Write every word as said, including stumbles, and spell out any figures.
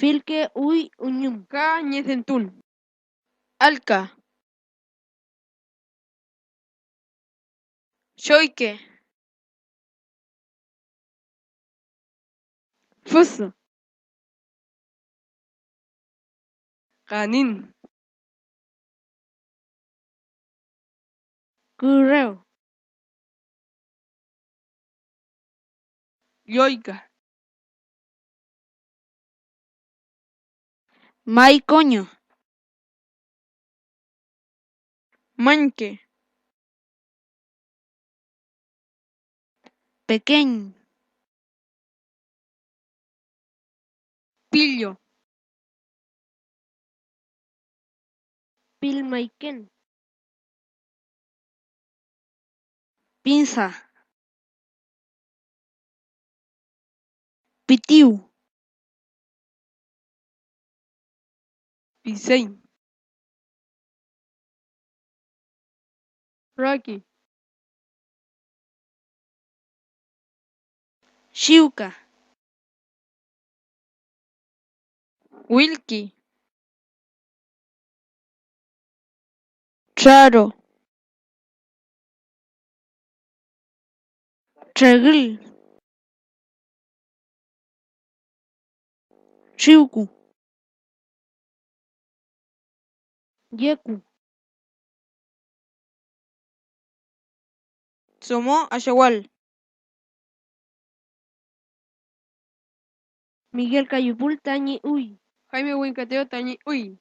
Fillke, uy, uñum. Ka ñedentun. Allka. Choyke. Füsü. Kanin. Kürew. Lloyka. May koño. Mañke. Pequeño. Pillo. Pilmayken. Pinsa. Pitiw. Piseñ. Raki. Chiwka. Wilki. Traro. Tregül. Chiwku. Yeku. Domo ashewal. Miguel Cayupul tañi uy. Jaime Huincateo tañi uy.